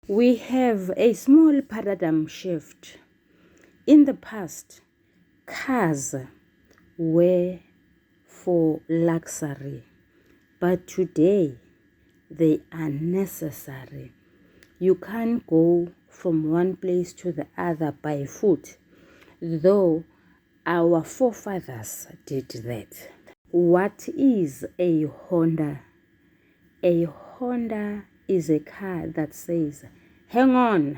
We have a small paradigm shift. In the past, cars were for luxury, but today they are necessary. You can't go from one place to the other by foot, though our forefathers did that. What is a Honda? A Honda is a car that says, hang on,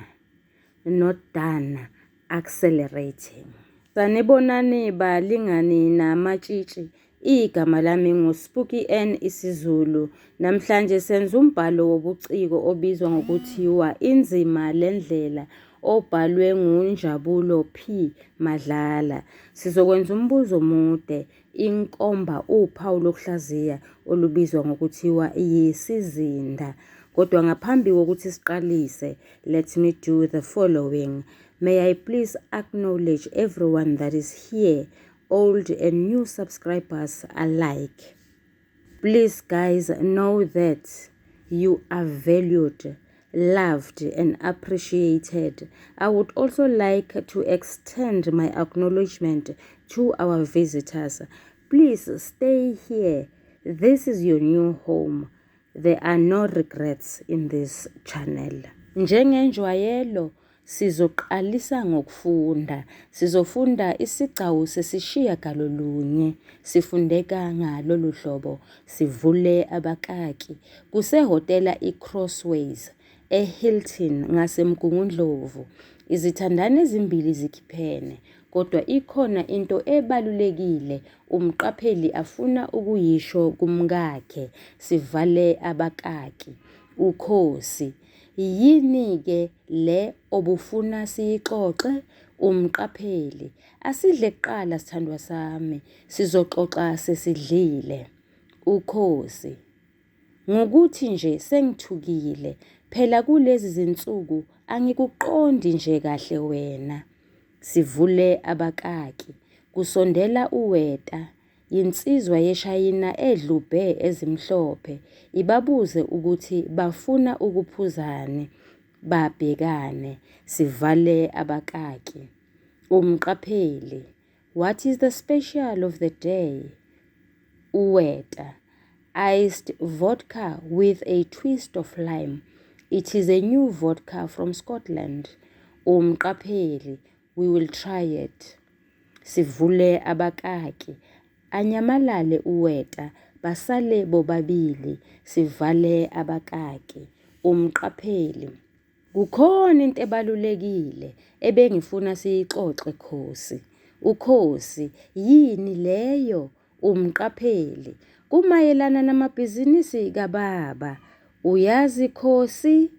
not done accelerating. Sanibonani balingani namatshitshi. Igama lami nguSpooky N isiZulu. Namhlanje senza umbhalo wobuciko obizwa ngokuthiwa Inzima Lendlela obhalwe nguNjabulo P Madlala. Sizokwenza umbuzo omude, inkomba uphawu lokuhlaziya olubizwa ngokuthiwa yisizinda. Kodwa ngaphambi kokuthi siqalise, let me do the following. May I please acknowledge everyone that is here, old and new subscribers alike. Please guys know that you are valued, loved and appreciated. I would also like to extend my acknowledgement to our visitors. Please stay here. This is your new home. There are no regrets in this channel. Njengenjwayelo sizoqalisa ngokufunda. Sizofunda isigcawu sesishiyagalolunye. Sifundeka ngalolu hlobo. Sivule abakaki. Kusehhotela iCrossways eHilton ngaseMgungundlovu. Izithandani ezimbili zikhiphene, kodwa ikhona into ebalulekile umqapheli afuna ukuyisho kumkakhe. Sivale abakaki. Ukhosi. Yini-ke le obufuna siyixoxe? Umqapheli. Asidle kuqala sithandwa sami, sizoxoxa sesidlile. Ukhosi. Ngukuthi nje sengithukile, phela kulezi zinsuku angikuqondi nje kahle wena. Sivule abakaki. Kusondela uweta, yinsizwa yeShayina edlubhe ezimhlophe, ibabuze ukuthi bafuna ukuphuzani. Babhekane, sivale abakaki. Umqapheli. What is the special of the day? Uweta. Iced vodka with a twist of lime. It is a new vodka from Scotland. Umqapheli. We will try it. Sivule abakaki. Anyamalale uweta, basale bobabili. Sivale abakaki. Umqapheli. Kukhona into ebalulekile ebengifuna siyixoxe Khosi. Ukhosi, yini leyo? Umqapheli, kumayelana namabhizinisi kababa. Uyazi Khosi?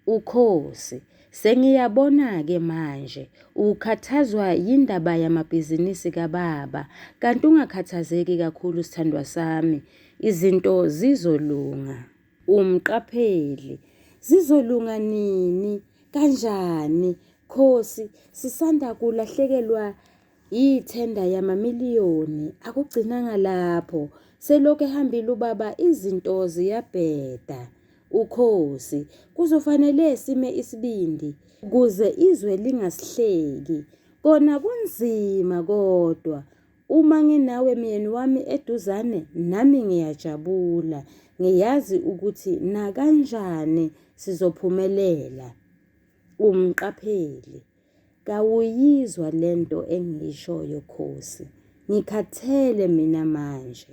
Ukhosi, sengiyabona-ke manje ukhathazwa yindaba yamabhizinisi kababa. Kanti ungakhathazeki kakhulu sithandwa sami, izinto zizolunga. Umqapheli, zizolunga nini? Kanjani? Khosi, sisanda kulahlekelwa yithenda yamamiliyoni. Akugcinanga lapho. Selokhu ehambile ubaba izinto ziyabheda. Ukhosi, kuzofanele sime isibindi ukuze izwe lingasihleki. Kona kunzima kodwa uma nginawe myeni wami eduzane nami ngiyajabula. Ngiyazi ukuthi nakanjani sizophumelela. Umqapheli, kawuyizwa lento engiyishoyo Khosi. Ngikhathele mina manje.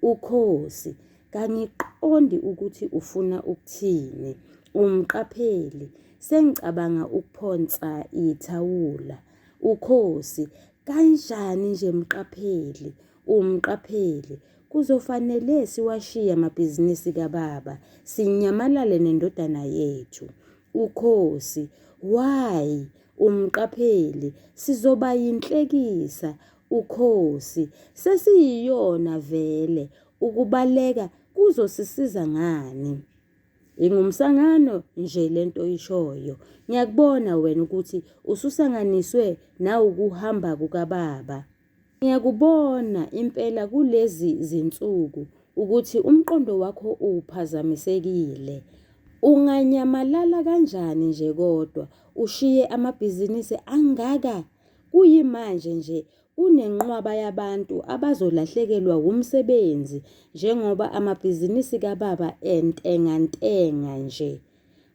Ukhosi, kangiqondi ukuthi ufuna ukuthini. Umqapheli, sengicabanga ukuphonsa ithawula. Ukhosi, kanjani nje mqapheli? Umqapheli, kuzofanele siwashiye amabhizinisi kababa, sinyamalale nendodana yethu. Ukhosi, why? Umqapheli, sizoba yinhlekisa. Ukhosi, sesiyiyona vele, ukubaleka kuzosisiza ngani? Ingumsangano nje lento oyishoyo. Ngiyakubona wena ukuthi ususanganiswe nawukuhamba kukababa. Ngiyakubona impela kulezi zinsuku ukuthi umqondo wakho uphazamisekile. Unganyamalala kanjani nje kodwa ushiye amabhizinisi angaka? Kuyimanje nje kunenqwaba yabantu abazolahlekelwa wumsebenzi njengoba amabhizinisi kababa entengantenga nje.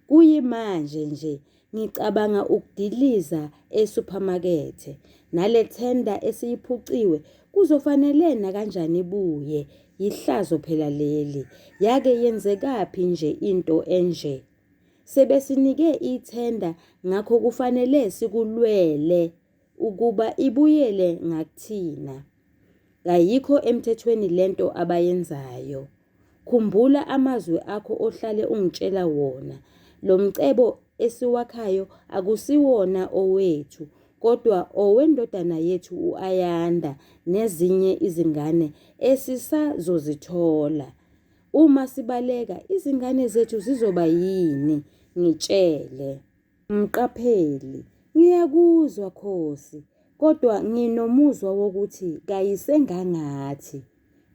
Kuyimanje nje ngicabanga ukudiliza esuphamakethe. Nale thenda esiyiphuciwe kuzofanele nakanjani ibuye. Yihlazo phela leli. Yake yenzekaphi nje into enje? Sebesinike ithenda ngakho kufanele sikulwele ukuba ibuyele ngakuthina. Kayikho emthethweni lento abayenzayo. Khumbula amazwi akho ohlale ungitshela wona. Lo mcebo esiwakhayo akusiwona owethu kodwa owendodana yethu u-Ayanda nezinye izingane esisazozithola. Uma sibaleka izingane zethu zizoba yini? Ngitshele. Mqapheli, Ngiyakuzwa Khosi, kodwa nginomuzwa wokuthi kayisengangathi.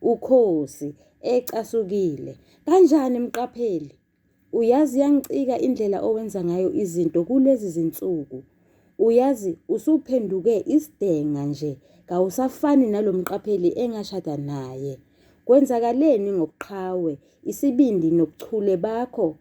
UKhosi, Ecasukile, Kanjani Mqapheli? Uyazi iyangicika indlela owenza ngayo izinto kulezi zinsuku. Uyazi usuphenduke isidenga nje kawusafani nalo Mqapheli engashada naye. Kwenzakaleni ngobuqhawe, isibindi nobuchule bakho?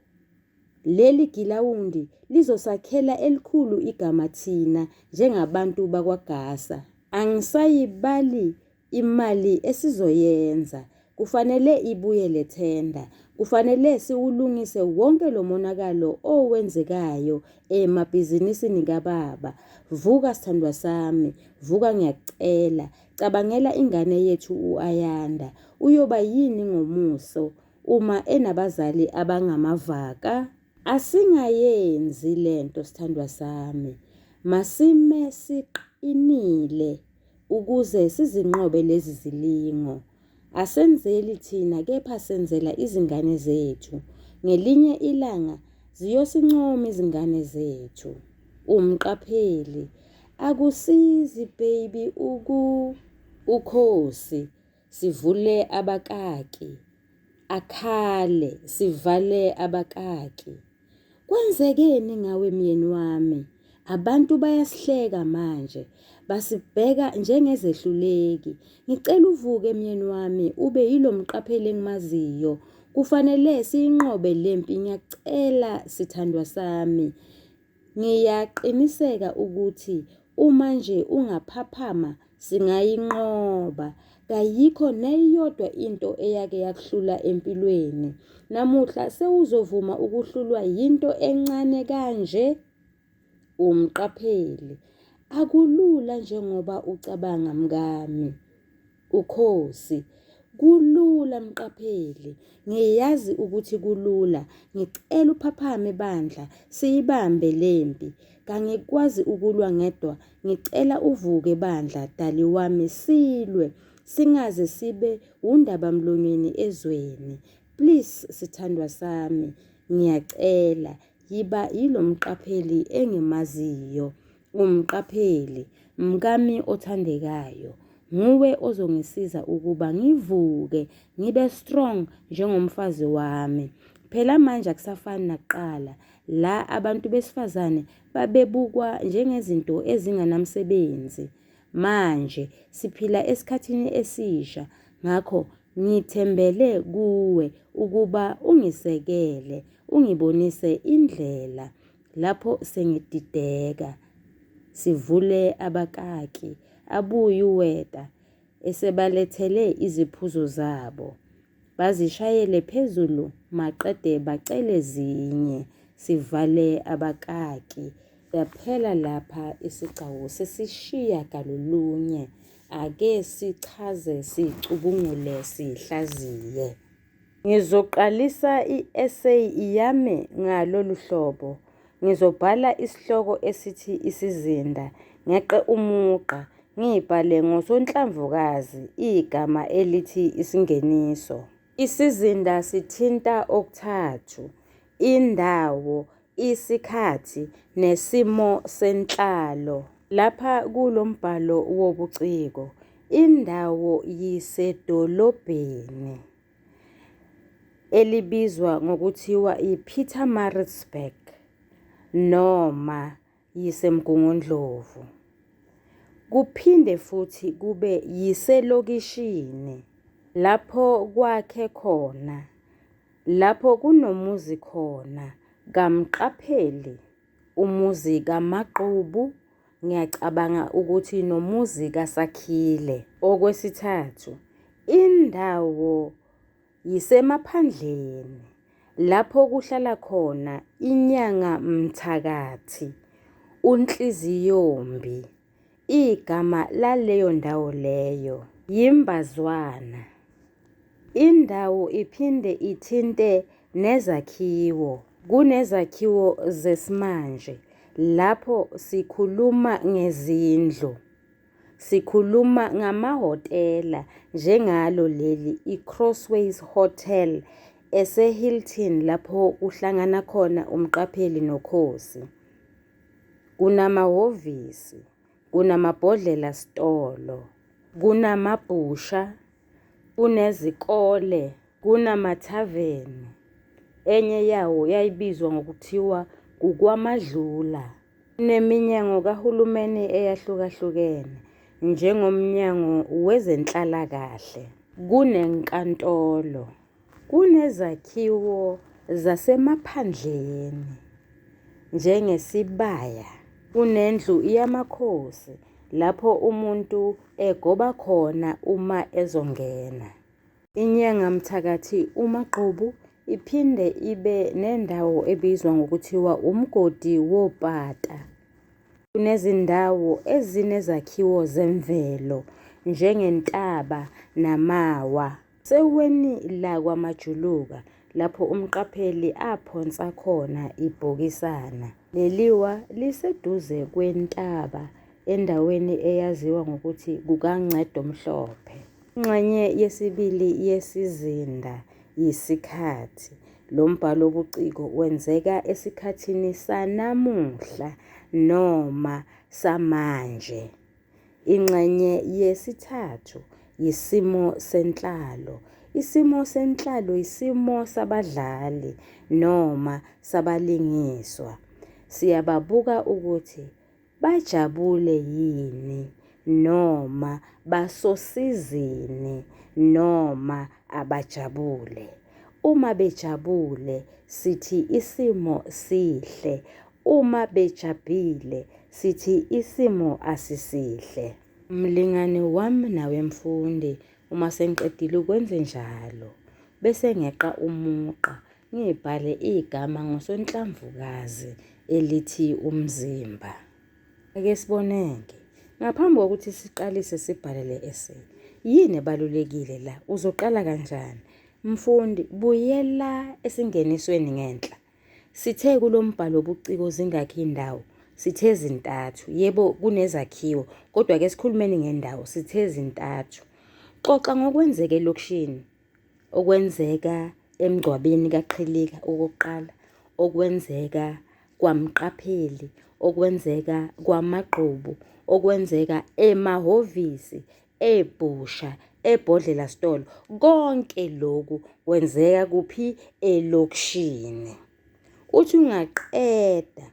Leli gilawundi lizosakhela elikhulu igama thina njengabantu bakwaGasa. Angisayibali imali esizoyenza. Kufanele ibuye le thenda. Kufanele siwulungise wonke lo monakalo owenzekayo emabhizinisini kababa. Vuka sithandwa sami, vuka ngiyakucela. Cabangela ingane yethu u-Ayanda. Uyoba yini ngomuso uma enabazali abangamavaka? Asingayenzi lento sithandwa sami. Masime siqinile ukuze sizinqobe lezi zilingo. Asenzeli thina kepha senzela izingane zethu. Ngelinye ilanga ziyosincoma izingane zethu. Umqapheli, Akusizi baby uku Ukhosi, Sivule abakaki. Akhale, Sivale abakaki. Kwenzekeni ngawe myeni wami? Abantu bayasihleka manje. Basibheka njengezehluleki. Ngicela uvuke myeni wami ube yilo mqapheli engimaziyo. Kufanele siyinqobe le mpi ngiyakucela sithandwa sami. Ngiyaqiniseka ukuthi uma nje ungaphaphama singayinqoba. Kayikho neyodwa into eyake yakuhlula empilweni. Namuhla sewuzovuma ukuhlulwa yinto encane kanje? Umqapheli, Akulula njengoba ucabanga mkami. Ukhosi, Kulula Mqapheli, ngiyazi ukuthi kulula. Ngicela uphaphame bandla, siyibambe le mpi. Kangikwazi ukulwa ngedwa, ngicela uvuke bandla dali wami silwe, singaze sibe wundabamlonyeni ezweni. Please sithandwa sami, ngiyacela, yiba yilo Mqapheli engimaziyo. Umqapheli, mkami othandekayo, nguwe ozongisiza ukuba ngivuke ngibe strong njengomfazi wami. Phela manje akusafani nakuqala la abantu besifazane babebukwa njengezinto ezinganamsebenzi. Manje siphila esikhathini esisha ngakho ngithembele kuwe ukuba ungisekele, ungibonise indlela. Lapho sengidideka, sivule abakaki, abuye uweta esebalethele iziphuzo zabo. Bazishayele phezulu maqede bacele ezinye, sivale abakaki. Siyaphela lapha isigcawu sesishiyagalolunye. Ake sichaze, sicubungule, sihlaziye. Ngizoqalisa i-eseyi yami ngalolu hlobo. Ngizobhala isihloko esithi isizinda, ngeqe umugqa, ngibhale ngosonhlamvukazi igama elithi isingeniso. Isizinda sithinta okuthathu, indawo, isikhathi nesimo senhlalo. Lapha kulo mbhalo wobuciko, indawo yisedolobheni. elibizwa ngokuthiwa yiPietermaritzburg noma yiseMgungundlovu. Kuphinde futhi kube yiselokishini lapho kwakhe khona, lapho kunomuzi khona kaMqapheli, umuzi kaMagqubu, ngiyacabanga ukuthi nomuzi kaSakhile. Okwesithathu, indawo yisemaphandleni lapho kuhlala khona inyanga Mthakathi, uNhliziyombi. Igama laleyo ndawo leyo yiMbazwana. Indawo iphinde ithinte nezakhiwo. Kunezakhiwo zesimanje lapho sikhuluma ngezindlu. Sikhuluma ngamahhotela njengalo leli i-Crossways Hotel eseHilton lapho kuhlangana khona uMqapheli noKhosi. Kunamahhovisi, kunamabhodlela sitolo, kunamabhusha, kunezikole, kunamathaveni. Enye yawo yayibizwa ngokuthiwa kukwaMadlula. Kuneminyango kahulumeni eyahlukahlukene njengoMnyango Wezenhlalakahle. Kunenkantolo. Kunezakhiwo zasemaphandleni njengesibaya. Kunendlu yamakhosi lapho umuntu egoba khona uma ezongena. Inyanga Mthakathi uMagqubu iphinde ibe nendawo ebizwa ngokuthiwa umgodi wopata. Kunezindawo ezinezakhiwo zemvelo njengentaba namawa. Kuseweni lakwaMajuluka lapho uMqapheli aphonsa khona ibhokisana. Leliwa liseduze kwentaba endaweni eyaziwa ngokuthi kukaNcedomhlophe. Ingxenye yesibili yesizinda yisikhathi. Lo mbhalobuciko wenzeka esikhathini sanamuhla noma samanje. Ingxenye yesithathu yisimo senhlalo. Isimo senhlalo yisimo sabadlali noma sabalingiswa. Siyababuka ukuthi bajabule yini noma basosizini noma abajabule. Uma bejabule sithi isimo sihle, uma bejabhile sithi isimo asisihle. Mlingani wami nawe mfundi uma sengiqedile ukwenzenjalo bese ngeqa umugqa ngibhale igama ngosonhlamvukazi elithi umzimba. Ake siboneke. Ngaphambi kokuthi siqalise sibhale le essay, yini ebalulekile la? Uzoqala kanjani? Mfundi, buyela esingenisweni ngenhla. Sithe kulo mbhalo wobuciko zingakhi iy'ndawo? Sithe zintathu. Yebo, kunezakhiwo, kodwa ke sikhulumeni ngendawo, sithe zintathu. Xoxa ngokwenzeka elokishini. Okwenzeka emngcwabeni kaQhilika okokuqala, okwenzeka kwaMqapheli, okwenzeka kwaMagqubu, okwenzeka emahhovisi, ebhusha, ebhodlela sitolo. Konke lokhu kwenzeka kuphi? Elokishini. Uthi ungaqeda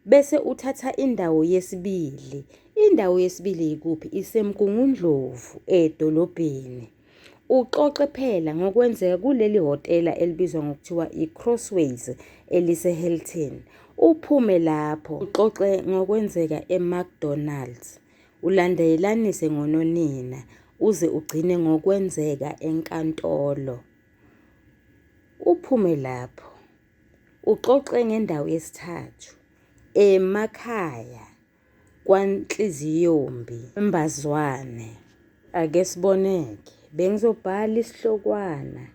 Bese uthatha indawo yesibili. Indawo yesibili yikuphi? IseMgungundlovu edolobheni. Uxoxe phela ngokwenzeka kuleli hhotela elibizwa ngokuthiwa i-Crossways eliseHilton. Uphume lapho uxoxe ngokwenzeka eMcDonald's. Ulandelanise ngononina uze ugcine ngokwenzeka enkantolo. Uphume lapho. Uxoxe ngendawo yesithathu emakhaya kwaNhliziyombi eMbazwane. Ake sibone-ke, bengizobhala isihlokwana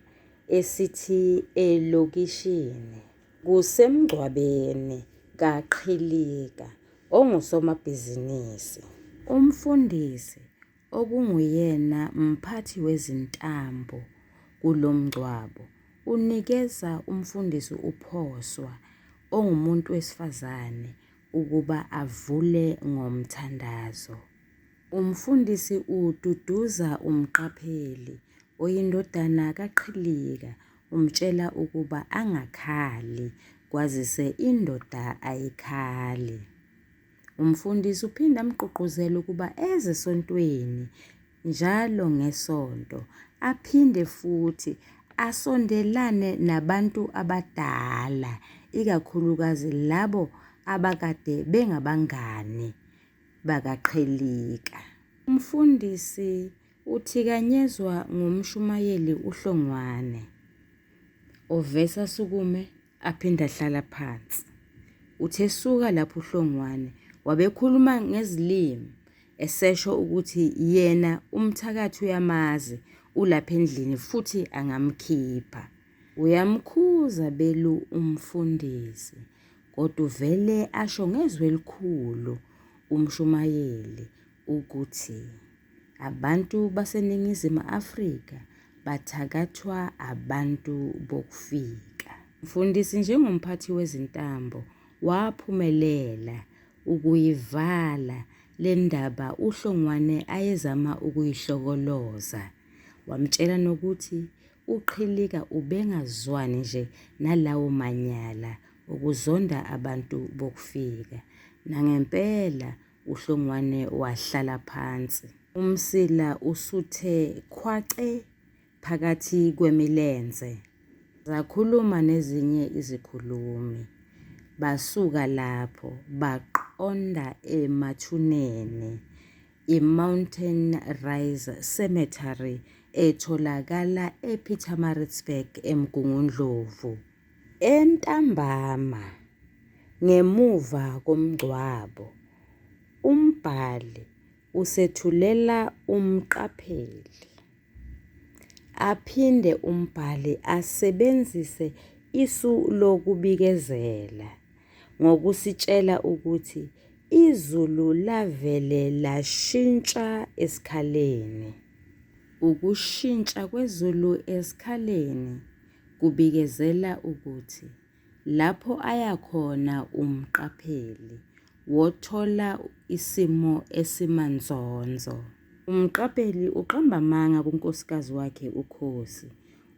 esithi elokishini. Kusemngcwabeni kaQhilika ongusomabhizinisi. Umfundisi okunguyena mphathi wezintambo kulo mngcwabo, unikeza umfundisi uPhoswa, ongumuntu wesifazane, ukuba avule ngomthandazo. Umfundisi ududuza uMqapheli, oyindodana kaQhilika, Umtshela ukuba angakhali kwazise indoda ayikhali. Umfundisi uphinde amgqugquzele ukuba eze esontweni njalo ngeSonto aphinde futhi asondelane nabantu abadala ikakhulukazi labo abakade bengabangani bakaQhelika. Umfundisi uthikanyezwa ngumshumayeli uHlongwane ovese asukume aphinde ahlala phansi. Uthe esuka lapho uHlongwane wabe ekhuluma ngezilimi esesho ukuthi yena umthakathi uyamazi ulapha endlini futhi angamkhipha. Uyamkhuza belu umfundisi kodwa uvele asho ngezwi elikhulu umshumayeli ukuthi abantu baseNingizimu Afrika bathakathwa abantu bokufika. Mfundisi njengomphathi wezintambo waphumelela ukuyivala le ndaba uHlongwane ayezama ukuyihlokoloza. Wamtshela nokuthi uQhilika ubengazwani nje nalawo manyala okuzonda abantu bokufika. Nangempela uHlongwane wahlala phansi. Umsila usuthe khwace phakathi kwemilenze. Zakhuluma nezinye izikhulumi. Basuka lapho baqonda emathuneni iMountain Rise Cemetery etholakala ePietermaritzburg eMgungundlovu. Entambama ngemuva komngcwabo, umbhali usethulela umqapheli. Aphinde umbhali asebenzise isu lokubikezela ngokusitshela ukuthi izulu lavele lashintsha esikhaleni. Ukushintsha kwezulu esikhaleni kubikezela ukuthi lapho aya khona umqapheli wothola isimo esimanzonzo. Umqapheli uqamba amanga kunkosikazi wakhe uKhosi,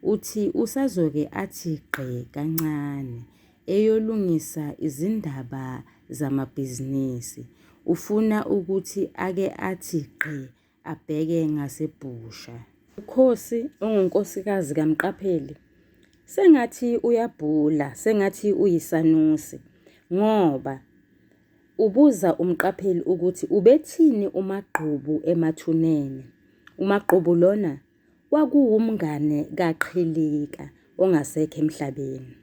uthi usazoke athi gqi kancane eyolungisa izindaba zamabhizinisi. Ufuna ukuthi ake athi gqi abheke ngasebhusha. UKhosi ongunkosikazi kaMqapheli sengathi uyabhula, sengathi uyisanusi ngoba ubuza uMqapheli ukuthi ubethini uMagqubu emathuneni. UMagqubu lona kwakuwumngane kaQhilika ongasekho emhlabeni.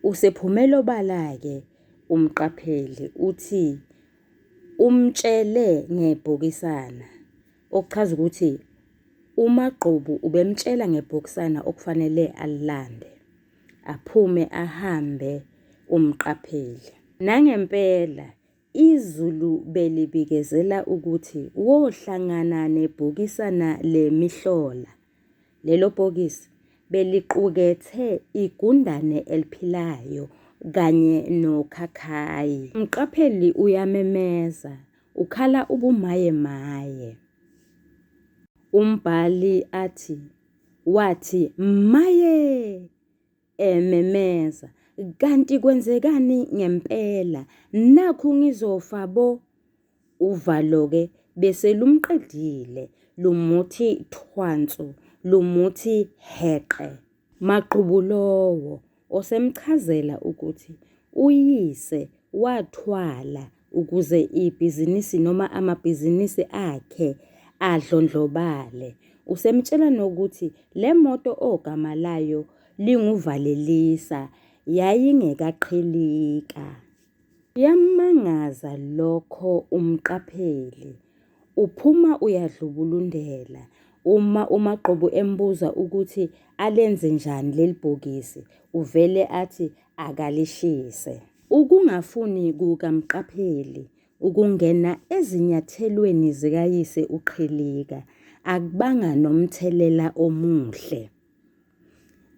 Usephumela obala-ke uMqapheli uthi Umtshele ngebhokisana, okuchaza ukuthi uMagqubu ubemtshela ngebhokisana okufanele alilande, aphume ahambe uMqapheli. Nangempela izulu belibikezela ukuthi wohlangana nebhokisana lemihlola. Lelo bhokisi beliqukethe igundane eliphilayo kanye nokhakhayi. Umqapheli uyamemeza, ukhala ubumayemaye. Umbhali athi, wathi maye! Ememeza, kanti kwenzekani ngempela? Nakhu ngizofa bo! Uvalo-ke beselumqedile lumuthi thwansu, lumuthi heqe. Magqubu lowo osemchazela ukuthi uyise wathwala ukuze ibhizinisi noma amabhizinisi akhe adlondlobale. Usemtshela nokuthi le moto ogama layo linguValelisa yayingekaqhilika. Kuyammangaza lokho umqapheli. Uphuma uyadlubulundela uma uMagqubu embuza ukuthi alenze njani leli bhokisi, uvele athi akalishise. Ukungafuni kukaMqapheli ukungena ezinyathelweni zikayise uQhilika akubanga nomthelela omuhle.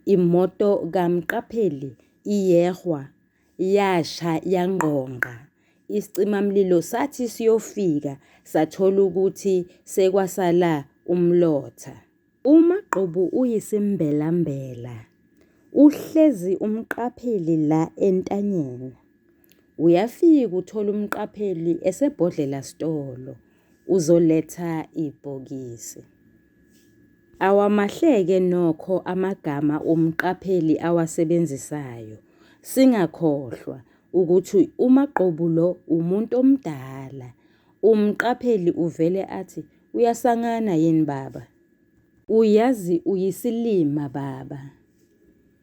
Imoto kaMqapheli iyehwa Yasha yangqongqa. Isicimamlilo sathi siyofika sathola ukuthi sekwasala umlotha. UMagqubu uyisimbelambela. Uhlezi umqapheli la entanyeni. Uyafika uthola umqapheli esebhodlela sitolo uzoletha ibhokisi. Awamahle-ke nokho amagama umqapheli awasebenzisayo. Singakhohlwa ukuthi uMagqubu lo umuntu omdala. Umqapheli uvele athi, uyasangana yini baba? Uyazi uyisilima baba.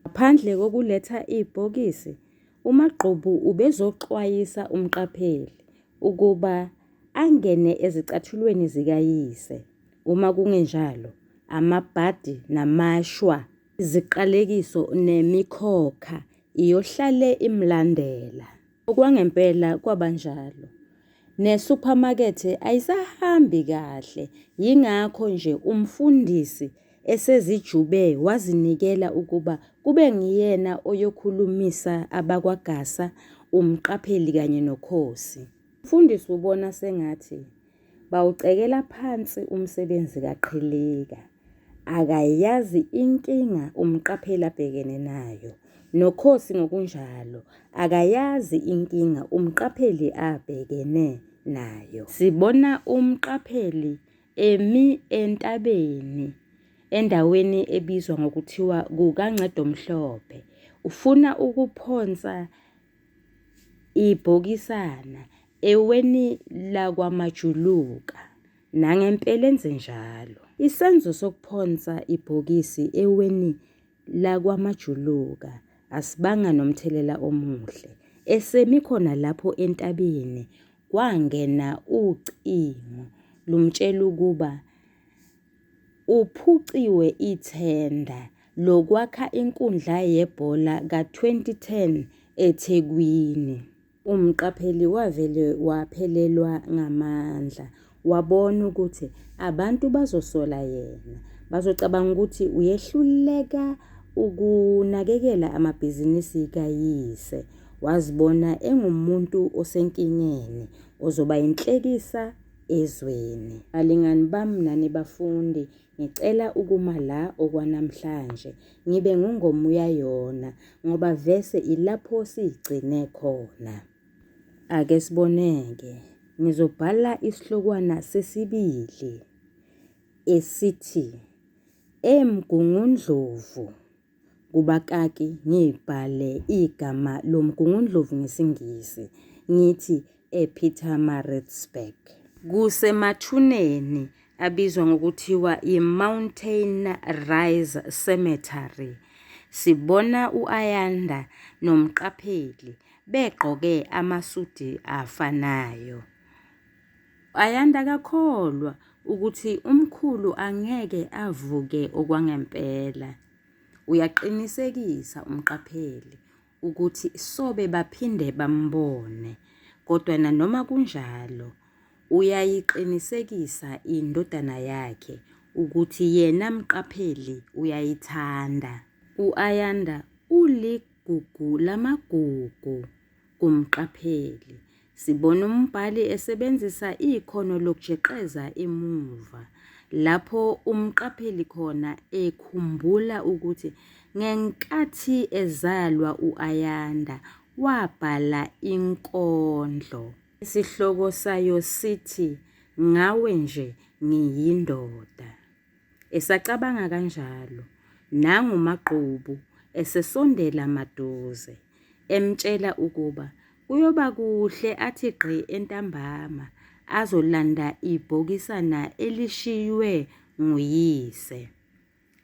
Ngaphandle kokuletha ibhokisi, uMagqubu ubezoxwayisa umqapheli ukuba angene ezicathulweni zikayise. Uma kungenjalo, amabhadi namashwa, iziqalekiso nemikhokha iyohlale imlandela. Okwangempela kwabanjalo. Nesuphamakethe ayisahambi kahle yingakho nje umfundisi esezijube wazinikela ukuba kube nguyena oyokhulumisa abakwaGasa, uMqapheli kanye noKhosi. Umfundisi ubona sengathi Bawucekela phansi umsebenzi kaQhilika. Akayazi inkinga uMqapheli abhekene nayo. NoKhosi ngokunjalo akayazi inkinga uMqapheli abhekene nayo. Sibona uMqapheli emi entabeni endaweni ebizwa ngokuthiwa kukaNcedomhlophe. Ufuna ukuphonsa Ibhokisana eweni lakwaMajuluka. Nangempela enzenjalo. Isenzo sokuphonsa ibhokisi eweni lakwaMajuluka asibanga nomthelela omuhle. Esemi khona lapho entabeni kwangena ucingo lumtshela ukuba Uphuciwe ithenda lokwakha inkundla yebhola ka-2010 eThekwini. Umqapheli wavele waphelelwa ngamandla, wabona ukuthi abantu bazosola yena, bazocabanga ukuthi uyehluleka ukunakekela amabhizinisi kayise. Wazibona engumuntu osenkingeni, ozoba yinhlekisa ezweni. Balingani bami nani bafundi, ngicela ukuma la okwanamhlanje, ngibe ngungomuyayona ngoba vese ilapho sigcine khona. Ake sibone-ke, ngizobhala isihlokwana sesibili esithi eMgungundlovu. Kubakaki ngibhale igama loMgungundlovu ngesiNgisi, ngithi ePietermaritzburg. Kusemathuneni abizwa ngokuthiwa yi-Mountain Rise Cemetery. Sibona u-Ayanda noMqapheli begqoke amasudi afanayo. U-Ayanda akakholwa ukuthi umkhulu angeke avuke okwangempela. Uyaqinisekisa uMqapheli ukuthi sobe baphinde bambone kodwa nanoma kunjalo uyayiqinisekisa indodana yakhe ukuthi yena Mqapheli uyayithanda. U-Ayanda uligugu lamagugu kuMqapheli. Sibona umbhali esebenzisa ikhono lokujeqeza emuva lapho umqapheli khona ekhumbula ukuthi ngenkathi ezalwa u-Ayanda wabhala inkondlo esihloko sayo sithi Ngawe nje ngiyindoda. Esacabanga kanjalo, nangu uMagqubu esesondela maduze, emtshela ukuba kuyoba kuhle athi gqi entambama azolanda ibhokisana elishiywe nguyise.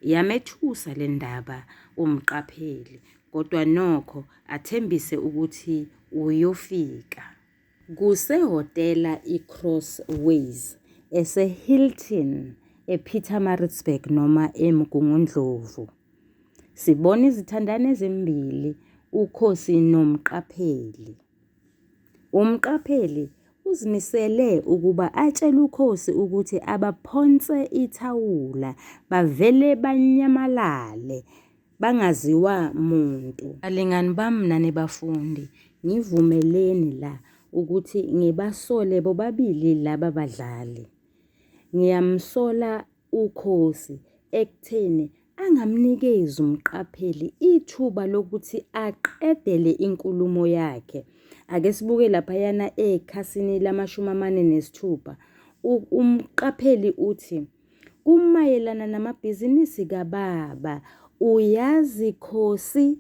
Yamethusa le ndaba uMqapheli kodwa nokho athembise ukuthi uyofika. Kusehhotela iCrossways eseHilton ePietermaritzburg noma eMgungundlovu. Sibona izithandani ezimbili uKhosi noMqapheli. UMqapheli uzimisele ukuba atshele uKhosi ukuthi abaphonse ithawula bavele banyamalale bangaziwa muntu. Balingani bami nani bafundi, ngivumeleni la ukuthi ngibasole bobabili laba badlali. Ngiyamsola uKhosi ekutheni Angamnikezi umqapheli ithuba lokuthi aqedele inkulumo yakhe. Ake sibuke laphayana ekhasini lama-46, umqapheli uthi, Kumayelana namabhizinisi kababa, uyazi Khosi.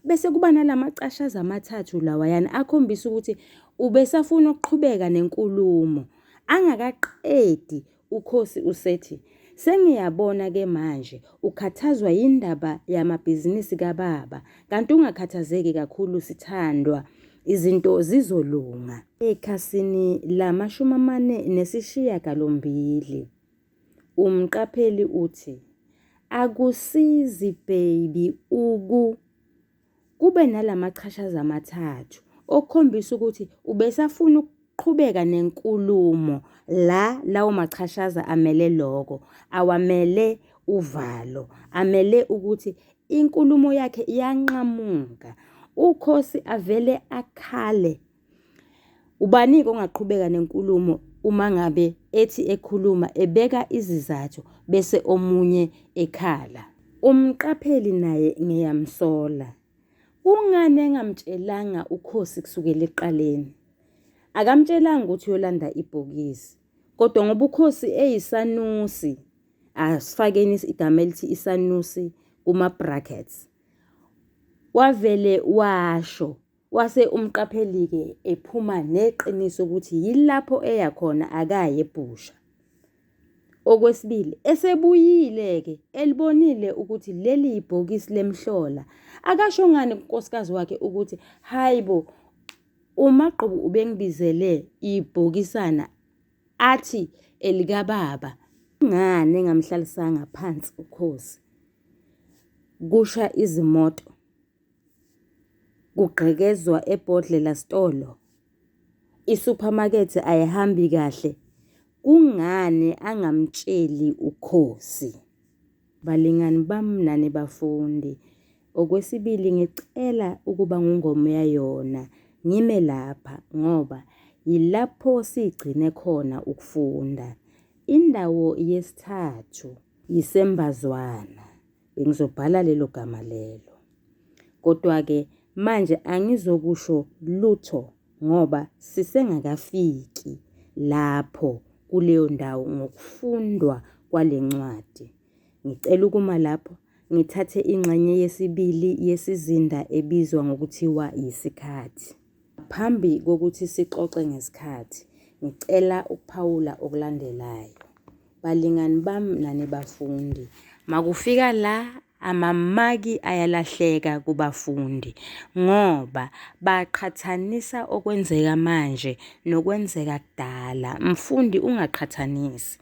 Bese kuba nalamacashaza amathathu lawayana akhombisa ukuthi ubesafuna ukuqhubeka nenkulumo. Angakaqedi uKhosi usethi, Sengiyabona-ke manje ukhathazwa yindaba yamabhizinisi kababa, kanti ungakhathazeki kakhulu sithandwa, izinto zizolunga. Ekhasini lama-48, umqapheli uthi, Akusizi baby uku. Kube nalamachashaza amathathu okukhombisa ukuthi ubesafuna ukuqhubeka nenkulumo la lawo machashaza amele loko, awamele uvalo, amele ukuthi inkulumo yakhe iyanqamuka. UKhosi avele akhale. Ubani-ke ongaqhubeka nenkulumo uma ngabe ethi ekhuluma ebeka izizathu bese omunye ekhala? Umqapheli naye ngiyamsola. Kungani engamtshelanga uKhosi kusukela ekuqaleni? Akamtshelanga ukuthi uyolanda ibhokisi. Kodwa ngoba uKhosi eyisanusi, asifakeni igama elithi isanusi kuma-brackets, wavele washo Wase umqapheli-ke ephuma neqiniso ukuthi yilapho eya khona akayi ebhusha. Okwesibili, esebuyile-ke elibonile ukuthi leli yibhokisi lemhlola, akasho ngani kunkosikazi wakhe ukuthi hhayi bo, uMagqubu ubengibizele ibhokisana athi elikababa. Kungani engamhlalisanga phansi uKhosi? Kusha izimoto. Kugqekezwa ebhodlela sitolo, isuphamakethe ayihambi kahle, kungani angamtsheli uKhosi? Balingani bami nani bafundi, okwesibili ngicela ukuba ngungomuyayona ngime lapha ngoba yilapho sigcine khona ukufunda. Indawo yesithathu yiseMbazwana. Bengizobhala lelo gama lelo. Kodwa-ke manje angizokusho lutho ngoba sisengakafiki lapho kuleyo ndawo ngokufundwa kwale ncwadi. Ngicela ukuma lapho ngithathe ingxenye yesibili yesizinda ebizwa ngokuthiwa yisikhathi. Phambi kokuthi sixoxe ngesikhathi, ngicela ukuphawula okulandelayo. Balingani bami nani bafundi, makufika la amamaki ayalahleka kubafundi ngoba baqhathanisa okwenzeka manje nokwenzeka kudala. Mfundi ungaqhathanisi.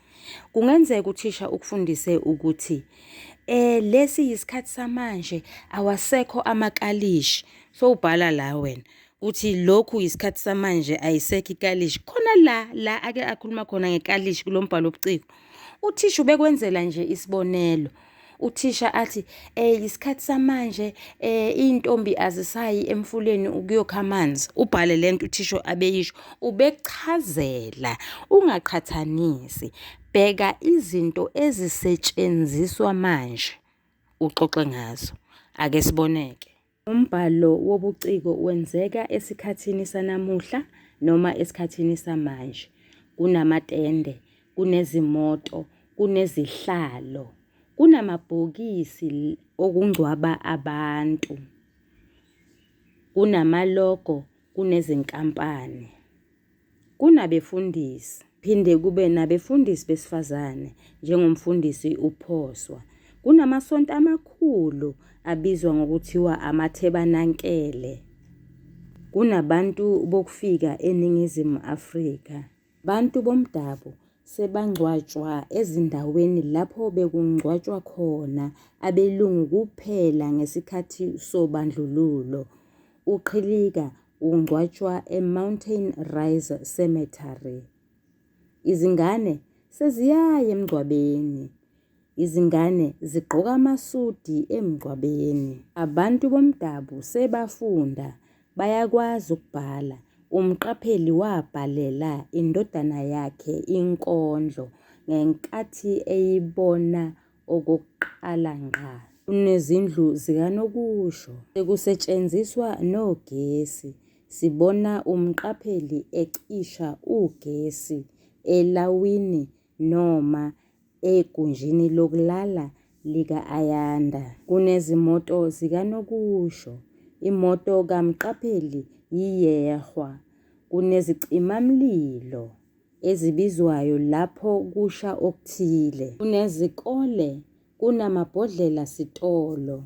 Kungenzeka uthisha ukufundise ukuthi eh lesi yisikhathi samanje awasekho amakalishi. Sowubhala la wena. Uthi lokhu yisikhathi samanje ayisekho ikalishi. Khona la la ake akhuluma khona ngekalishi kulo mbhalo wobuciko. Uthisha ubekwenzela nje isibonelo. Uthisha athi eh isikhathi samanje eh intombi azisayi emfuleni ukuyokha amanzi. Ubhale lento uthisha abeyisho. Ubekuchazela ungaqhathanisi. Bheka izinto ezisetshenziswa manje uxoxe ngazo. Ake siboneke. Umbhalo wobuciko wenzeka esikhathini sanamuhla noma esikhathini samanje. Kunamatende, kunezimoto, kunezihlalo, kunamabhokisi okungcwaba abantu, kunamalogo, kunezinkampani. Kunabefundisi, phinde kube nabefundisi besifazane njengoMfundisi uPhoswa. Kunamasonto amakhulu abizwa ngokuthiwa amathebanankele. Kunabantu bokufika eNingizimu Afrika. Abantu bomdabu sebangcwatshwa ezindaweni lapho bekungcwatshwa khona abelungu kuphela ngesikhathi sobandlululo. UQhilika Ungcwatshwa eMountain Rise Cemetery. Izingane seziyaya emngcwabeni. Izingane zigqoka amasudi emngcwabeni. Abantu bomdabu sebafunda, bayakwazi ukubhala. Umqapheli wabhalela indodana yakhe inkondlo ngenkathi eyibona. okokuqala ngqa. Kunezindlu zikanokusho. Sekusetshenziswa nogesi. Sibona umqapheli ecisha ugesi elawini noma egunjini lokulala lika-Ayanda. Kunezimoto zikanokusho. Imoto kaMqapheli yiyehwa. Kunezicimamlilo ezibizwayo lapho kusha okuthile. Kunezikole, kunamabhodlela sitolo,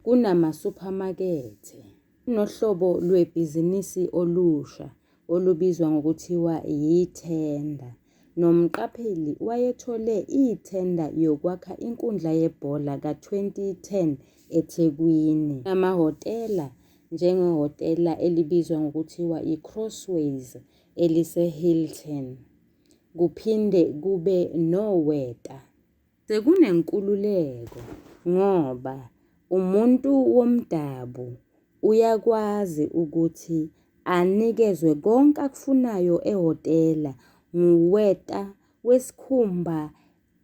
kunamasuphamakethe. Kunohlobo lwebhizinisi olusha olubizwa ngokuthiwa yithenda. Nomqapheli wayethole ithenda yokwakha inkundla yebhola ka-2010 eThekwini. Amahhotela njengehhotela elibizwa ngokuthiwa i-Crossways eliseHilton. Kuphinde kube noweta. Sekunenkululeko ngoba umuntu womdabu uyakwazi ukuthi anikezwe konke akufunayo ehhotela nguweta wesikhumba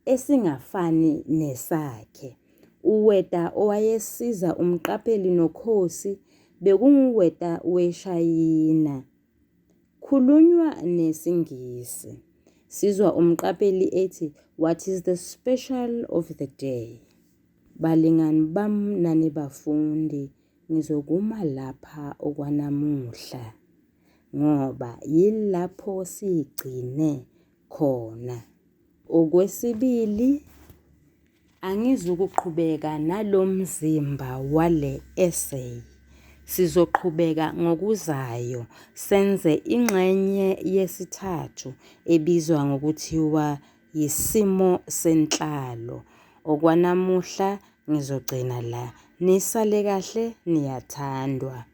esingafani nesakhe. Uweta owayesiza uMqapheli noKhosi bekunguweta weShayina. Khulunywa nesiNgisi. Sizwa umqapheli ethi what is the special of the day? Balingani bam nani bafundi ngizokuma lapha okwanamuhla ngoba yilapho sigcine khona. Okwesibili, angizukuqhubeka nalo mzimba wale essay. Sizoqhubeka ngokuzayo senze ingxenye yesithathu ebizwa ngokuthiwa yisimo senhlalo. Okwanamuhla ngizogcina la. Nisale kahle niyathandwa.